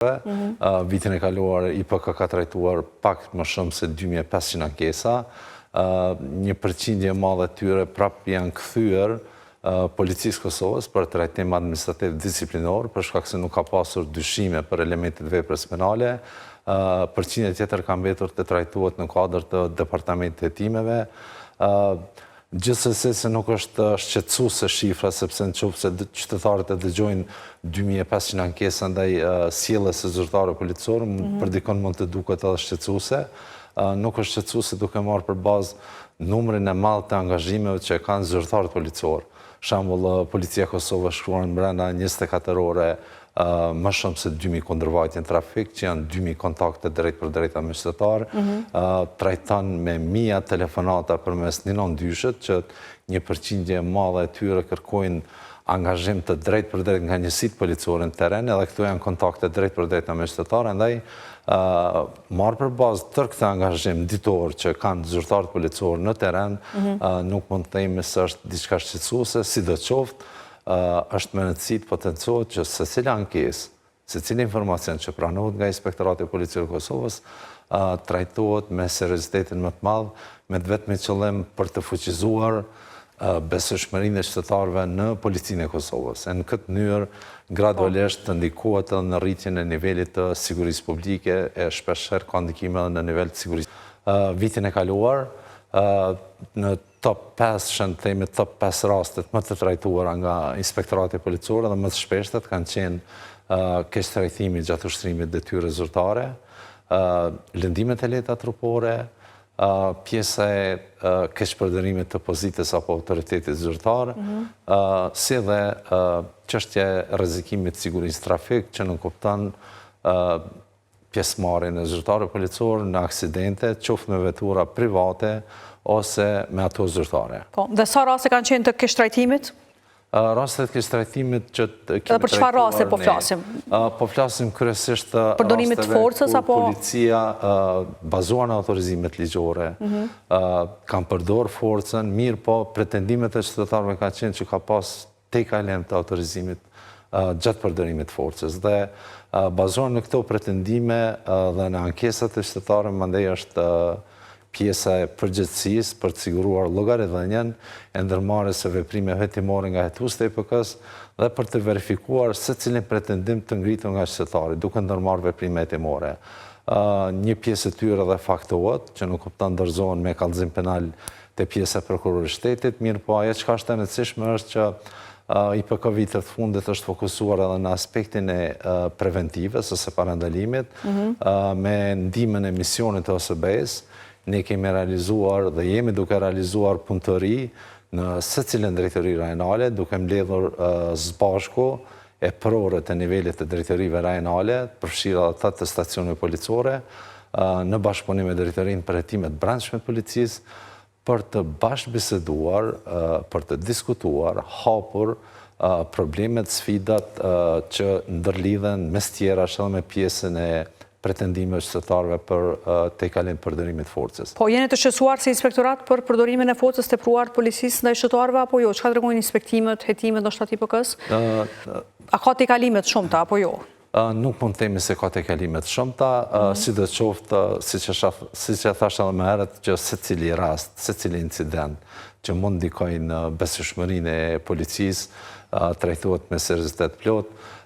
Vitin e kaluar IPK ka trajtuar pak më shumë se 2500 ankesa. Një përqindje e madhe e tyre prap janë kthyer Policisë Kosovës për trajtim administrativ disiplinor, për shkak se nuk ka pasur dyshime për elemente të veprës penale. Përqindja tjetër ka mbetur të trajtohet në kuadër të Departamentit të Hetimeve. Gjithsesi se nuk është shqetësuese shifra, sepse në qoftë se qytetarët e dëgjojnë 2500 ankesa ndaj sjelljes së zyrtarëve policorë, për dikon mund të duket edhe shqetësuese. Nuk është shqetësuese duke marrë për bazë numrin e madh të angazhimeve që kanë zyrtarët policorë. Shembull, Policia e Kosovës shkruan brenda 24 ore më shumë se 2000 kundërvajtje në trafik, që janë 2000 kontakte drejtpërdrejta me qytetarë, trajton me mija telefonata përmes 192-shit, që një përqindje e madhe e tyre kërkojnë angazhim të drejtpërdrejt nga njësitë policore në terren, edhe këto janë kontakte drejtpërdrejta me qytetarë, andaj marrë për bazë tërë këtë angazhim ditor që kanë zyrtarët policorë në terren, nuk mund të themi se është diçka shqetësuese. Sidoqoftë, është me rëndësi të potencohet që secila ankesë, secili informacion që pranohet nga Inspektorati Policor i Kosovës, trajtohet me seriozitetin më të madh, me të vetmin qëllim për të fuqizuar besueshmërinë e qytetarëve në Policinë e Kosovës. E në këtë mënyrë gradualisht të ndikohet edhe në rritjen e nivelit të sigurisë publike, e shpeshherë ka ndikim edhe në nivel të sigurisë. Vitin e kaluar, në top 5, të themi top 5 rastet më të trajtuara nga Inspektorati Policor dhe më të shpeshtet kanë qenë keqtrajtimi gjatë ushtrimit detyrës zyrtare, lëndimet e lehta trupore, pjesa e keqpërdorimit të pozitës apo autoritetit zyrtar, si dhe çështja e rrezikimit të sigurisë trafik, që nënkupton pjesëmarrjen e zyrtarëve policorë në aksidente, qoftë me vetura private ose me ato zyrtare. Po, dhe sa raste kanë qenë të keqtrajtimit? Rastet e keqtrajtimit që kemi trajtuar. Dhe për çfarë raste po flasim? Po flasim kryesisht përdorimit të forcës apo policia, bazuar në autorizimet ligjore, kanë përdorë forcën, mirëpo pretendimet e qytetarëve kanë qenë që ka pas tejkalim të autorizimit gjatë përdorimit të forcës. Dhe bazuar në këto pretendime dhe në ankesat e qytetarëve, mandej është pjesa e përgjegjësisë për të siguruar llogaridhënien e ndërmarrjes së veprimeve hetimore nga hetuesit e IPK-së dhe për të verifikuar secilin pretendim të ngritur nga qytetari, duke ndërmarrë veprime hetimore. Një pjesë e tyre dhe faktohet, që nënkupton dorëzohen me kallëzim penal te pjesa e prokurorit shtetit, mirëpo ajo çka është e rëndësishme është që IPK vitet e fundit është fokusuar edhe në aspektin e preventivës ose parandalimit, me ndihmën e misionit të OSBE-së, ne kemi realizuar dhe jemi duke realizuar punëtori në secilën drejtori rajonale, duke mbledhur së bashku eprorët e nivelit të drejtorive rajonale, përfshirë edhe ata të stacioneve policore, në bashkëpunim me Drejtorinë për Hetime të Brendshme të Policisë, për të bashkëbiseduar, për të diskutuar hapur problemet, sfidat që ndërlidhen mes tjerash edhe me pjesën e pretendimeve qytetarëve për tejkalim të përdorimit të forcës. Po, jeni të shqetësuar si inspektorat për përdorimin e forcës të tepruar të policisë ndaj qytetarëve apo jo? Çka tregojnë inspektimet, hetimet ndoshta të IPK-së? A ka tejkalime të shumta apo jo? Nuk mund të themi se ka tejkalime të shumta, sidoqoftë, siç e thashë edhe më herët, që secili rast, secili incident që mund ndikojë në besueshmërinë e policisë, trajtohet me seriozitet të plotë.